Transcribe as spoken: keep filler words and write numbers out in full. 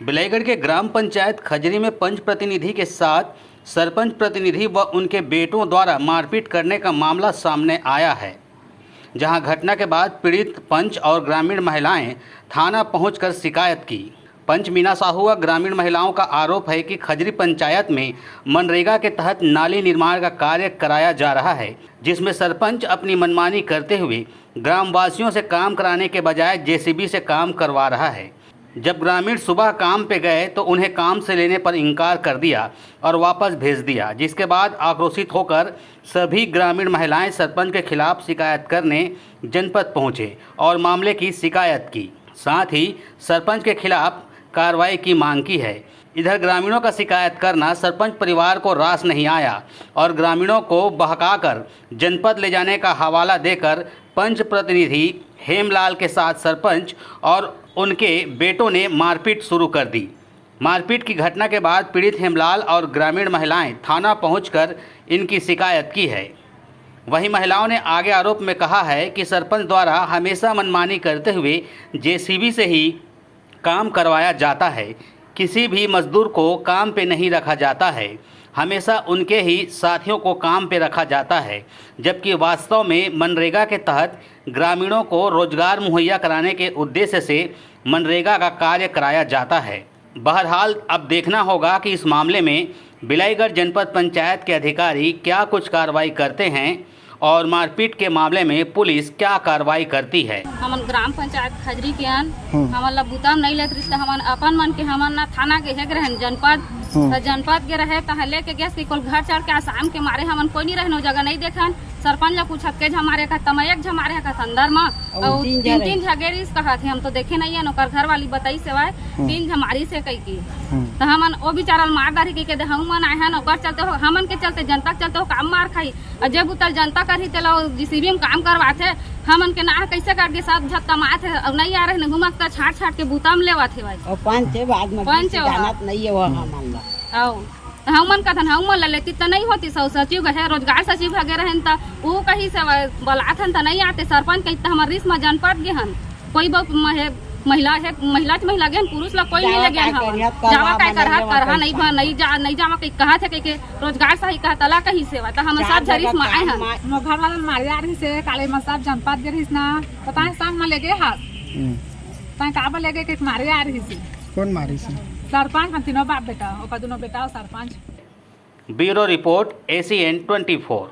बिलाईगढ़ के ग्राम पंचायत खजरी में पंच प्रतिनिधि के साथ सरपंच प्रतिनिधि व उनके बेटों द्वारा मारपीट करने का मामला सामने आया है, जहां घटना के बाद पीड़ित पंच और ग्रामीण महिलाएं थाना पहुंचकर शिकायत की। पंच मीना साहू व ग्रामीण महिलाओं का आरोप है कि खजरी पंचायत में मनरेगा के तहत नाली निर्माण का कार्य कराया जा रहा है, जिसमें सरपंच अपनी मनमानी करते हुए ग्रामवासियों से काम कराने के बजाय जेसीबी से काम करवा रहा है। जब ग्रामीण सुबह काम पे गए तो उन्हें काम से लेने पर इनकार कर दिया और वापस भेज दिया, जिसके बाद आक्रोशित होकर सभी ग्रामीण महिलाएं सरपंच के खिलाफ शिकायत करने जनपद पहुंचे और मामले की शिकायत की। साथ ही सरपंच के खिलाफ कार्रवाई की मांग की है। इधर ग्रामीणों का शिकायत करना सरपंच परिवार को रास नहीं आया और ग्रामीणों को बहकाकर जनपद ले जाने का हवाला देकर पंच प्रतिनिधि हेमलाल के साथ सरपंच और उनके बेटों ने मारपीट शुरू कर दी। मारपीट की घटना के बाद पीड़ित हेमलाल और ग्रामीण महिलाएं थाना पहुंचकर इनकी शिकायत की है। वहीं महिलाओं ने आगे आरोप में कहा है कि सरपंच द्वारा हमेशा मनमानी करते हुए जेसीबी से ही काम करवाया जाता है। किसी भी मजदूर को काम पे नहीं रखा जाता है, हमेशा उनके ही साथियों को काम पे रखा जाता है, जबकि वास्तव में मनरेगा के तहत ग्रामीणों को रोजगार मुहैया कराने के उद्देश्य से मनरेगा का कार्य कराया जाता है। बहरहाल, अब देखना होगा कि इस मामले में बिलाईगढ़ जनपद पंचायत के अधिकारी क्या कुछ कार्रवाई करते हैं और मारपीट के मामले में पुलिस क्या कार्रवाई करती है। हमन ग्राम पंचायत खजरी के अन, हम्म। हमन ला बुता म नहीं लेत रहिस, त हमन अपन मन के, हमन ना थाना गे हेग रहन जनपद, हम्म। त जनपद गे रहे, तहाँ लेके गेस कि कोल घर चढ़ के आसाम के मारे हमन कोई नहीं रहन, ओ जगह नहीं देखन। सरपंच ला पूछत के झमारे का तम एक झमारे का अंदर मा, अउ अउ तीन तीन झन तीन रहे। झगे रहिस कहत हे, हम तो देखे नहीं है, ओकर घर वाली बताई सेवाए, हम्म। तीन झमारी से कही की। हम्म। त हमन ओ बेचारा ल मार डारी कही के दे, हम मन आए हन, ओकर चलते हो, हमन के चलते, जनता के चलते हो काम मार खाई। अउ जे बुता ल जनता करही, तेला ओ जेसीबी म काम करवाथे। हमन के ना कइसे करके सब झक कमाथे, अउ नहीं आ रहे न घुमक त छाट छाट के बुता म लेवत हे भाई। अउ पंच हे, बाद में पंच किसी हे। जानत नहीं है वो हमन ला। अउ त हमन कथन, हमन ला लेती त नहीं होती, सौ सचिव गए, रोजगार सचिव गे रहन त वो कही से बलाथन त नहीं आते, सरपंच कही त हमर रिस म जनपद गे हन। कोई बहुत महे-, महिला हे, महिला त महिला गेन, पुरुष ला कोई नहीं जावा लगे काय हन। करिया, जावा करहा, काय मने करहा, लेवा करहा नहीं पैसा। भा, नहीं जा, नहीं जावा कही कहा थे कही के रोजगार सही कहा तला कही सेवा, त हम चार सब झरिस जगह में आए काम हन। मा-, मोर घर वाला मारे आ रही से, काले में सब जनपद गे रहिस ना, पता है संग में लेगे हाथ। हम्म। तै का बा लेगे के मारे आ रही से। कौन मारी से? सरपंच हम तीनों बाप बेटा, ओकर दोनों बेटा और सरपंच। Bureau report, ACN twenty four।